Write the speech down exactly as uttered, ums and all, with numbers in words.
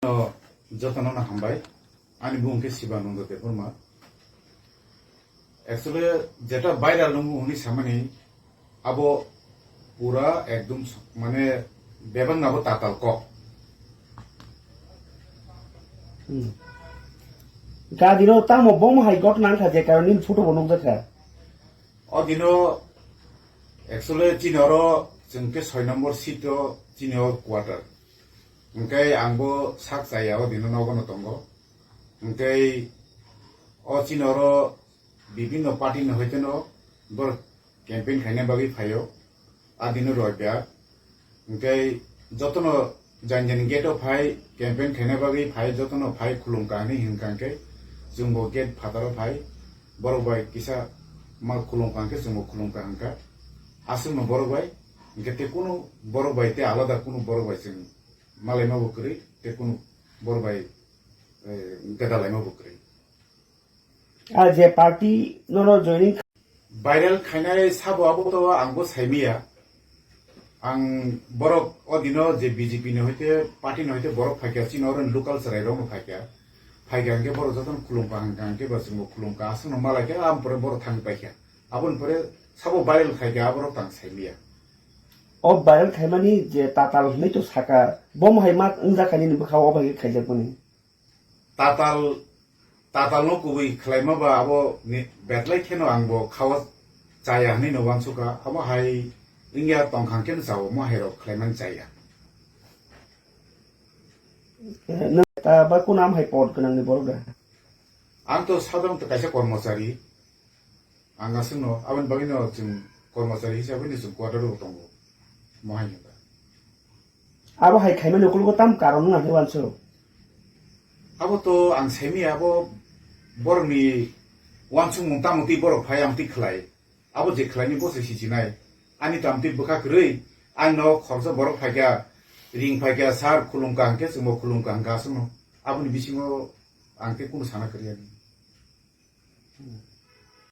No, jotono no hambai. Ani bung khe Sibananda Debbarma. Actually, jeta viral nungo hwnwi samani, abo pura ekdom s-, mane, bebak nabo tatal kok. Hmm. Gadino tamo bom hai gok nang kha, je karone photo bo nukjakha. O dino actually chini oro chwng khe soi number seat o chini o quarter. Hwnkhe ang bo sak chaya o dino nogo no tongo. Hwnkhe o chini oro bibinno party ni hoiteno borok campaign khaina bagwi phaio. A dino roibya. Hwnkhe jotono jani jani gate o phai campaign khaina bagwi phai jotono phai khulum ka hinwi hwnkha hwnkhe chwngbo gate phataro phai borok bai kisa ma khulum ka hwnkhe chwngbo khulum ka hwnkha. Aswkno borok bai hwnkhe tei kunu borok bai tei alada kunu borok bai chwng malaima bo kwrwi tei kunu borok bai, eh, gwdalaima bo kwrwi. A je party nono joining viral khainai sabo abo to ang bo saimiya. Ang borok o dino je B J P ni hoite party ni hoite borok phaikya chini oro local chwrai rok no phaikya. Phaikya hwnkhe borok jotono khulumkha hwnkha hwnkhe bo chwngbo khulumkha aswkno malaikha aboni pore borok thangwi paikha. Aboni pore sabo viral khaikha aborok tang saimiya. O viral khaimani je tatal hinwi to saka, bo mohai ma wngjakha nini bwkha o bai khe khaijakmani. Tatal, tatal no kubui khlaima ba abo ni betlai kheno ang bo khawa chaya hinwi no wansukha. Abo hai wngya tongkhang kheno chao, mo hai rok khlaimani chaya. Eh, nwng ta ba kunam hai pod gwnang ni borok da? Ang to sadharon to kaisa kormochari. Ang aswkno, aboni bagwino chwng kormochari hisabwino chwng quarter o tongo. Mohai hinba. Abo hai khaimani ukulgo tam karon wngna hinwi wansuk? Abo to ang saimiya, abo borokni wansukmung tamo twi borok phai ang twi khlai. Abo je khlaini bo se sichinai. Ani tam twi bwkha kwrwi, ang no khoroksa borok phaikha, ring phaikha, sir khulumkha hwnkhe chwngbo khulumkha hwnkha aswkno. Aboni bisingo ang tei kunu sana kwrwi ani.